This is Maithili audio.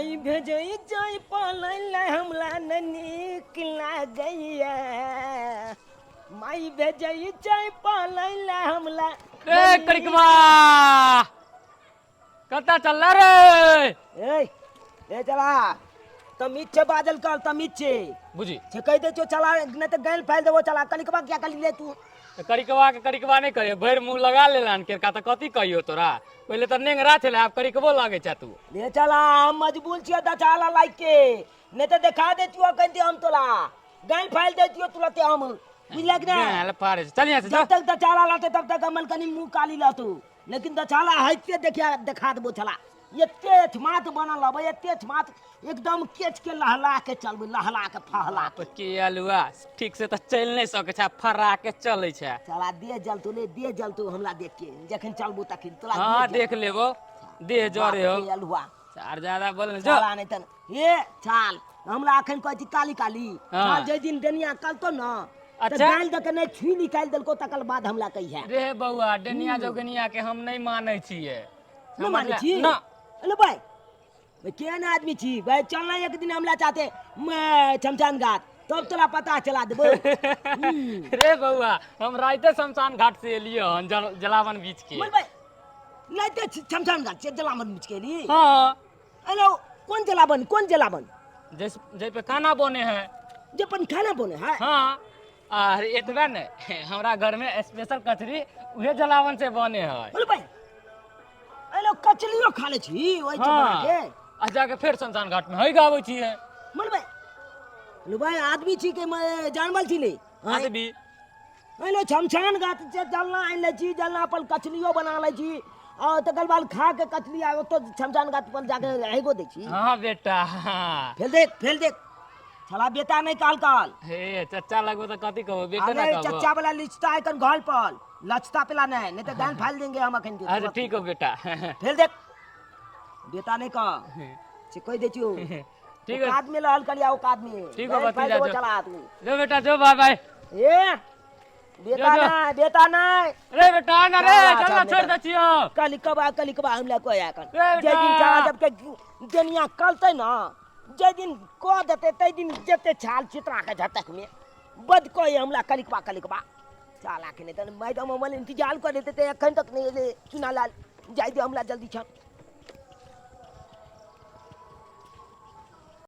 माई भेजै छै पालै लए हमरा नहि नीक लागैया। माई भेजै छै पालै लए हमरा। रे करिकवा, कतऽ चलला रे? ए ए चला, तमीज छै बाजल कर, तमीज छै। बुझी छै कहि दै छियौ चला, नहि तऽ गालि फालि देबो। चला, कनिकबा किया कली ले तू? तऽ करिकवा के करिकवा नहि करियो, भरि मुँह लगा लेला केरका, तऽ कथी कहियो तोरा? पहिले तऽ नेंगरा छलै, आब करिकबो लगै छै तू। ले चला, हम मजबूर छियो दचाला लाइक के, नहीं तो देखा देतियो कहीं हम तोला गाल फाइल देतियो तुरंते हम, बुझलक ना? गाल फाड़े छै। चल यहाँ से। जब तक दचाला लाते तब तक हमन कनी मुंह काली लातू, लेकिन दचाला हइते देखिया देखा देबो। चला, एते एठमात बनल हबै, एते एठमात एकदम केच के लहला के चलबै, लहला के फहला के। के अलुआ ठीक से तऽ चलि नहि सकै छै, फरा के चलै छै। चला, देह जलतू ले, देह जलतू हमरा देख के, जखन चलबू तखन तोरा। हाँ, देख लेबो, देह जरे हो। बाप रे, अलुआ आर ज्यादा बोल जो। चला नहि तन हे चाल, हमरा अखन कहै छी काली काली। हाँ। चल, जाहि दिन डनिया कलतो न तऽ गालि दऽ के नहि छुई निकालि देलको, तकर बाद हमरा कहिया। रे बौआ, डनिया जोगनिया के हम नहि मानै छियै। नहि मानै छी? ना। अरे भाई, भाई केहन आदमी छी भाई? चल ना एक दिन हमरा चाहते मैं शमशान घाट, तब तोरा पता चला देबो। रे बौआ, हम राइते शमशान घाट से एलियै हन, जलावन बीच के। बोल भाई, नहीं तो शमशान घाट से जलावन बीच के ली? हाँ। अरे कौन जलावन, कौन जलावन? जैसे जै पे खाना बने है। जे अपन खाना बने है? हाँ, आर एतबे ने, हमरा घर में स्पेशल कचरी उहे जलावन से बने है। बोल भाई, अरे कचलियो खा ले छी ओहि से बना हाँ के? आ जाके फेर शमशान घाट में हई गाबै छियै। बोल भाई, बोल भाई, आदमी छी के मैं जानवर छी ले? आदमी। अरे शमशान घाट से जलना आनि लै छी, जलना पर कचलियो बना लै छी और तकर बाद खा के कचली आ ओतऽ शमशान घाट पर जाके हेगो दै छी। हाँ बेटा, हाँ। फेर देख, फेर देख छला, बेटा नहीं काल काल। हे चच्चा लगबो तऽ कथी कहबो, बेटे ना अरे कहबो? चच्चा वाला लिचता एखन घर पर लचता पेला नहीं, नहीं तो गान फाल देंगे हम अखन के। अच्छा ठीक हो बेटा। फेर देख, बेटा नहीं कह से कहि दै छियौ। ठीक है। औकात में रहल करिया, औकात में। ठीक हो, गान फाइल भतीजा, देबो। जो। चला तू। जो बेटा जो, बाय बाय। ए बेटा। जो, जो। नहीं बेटा नहीं। रे बेटा ना रे। चल, चल ना, चल, छोड़ दै छियौ। कलिकबा कलिकबा हमरा कोई आकन। रे जे दिन बेटा। चला, जब के दुनिया कलतै ना, जे दिन कह देते तै दिन जेते छाल चितरा के झटक में बद कोई हमरा कलिकबा कलिकबा। चला के नहीं तन मैडम हमर इंतजार कर देते ते, एखन तक नहीं एले चुना लाल। जाय दे हमरा जल्दी छन।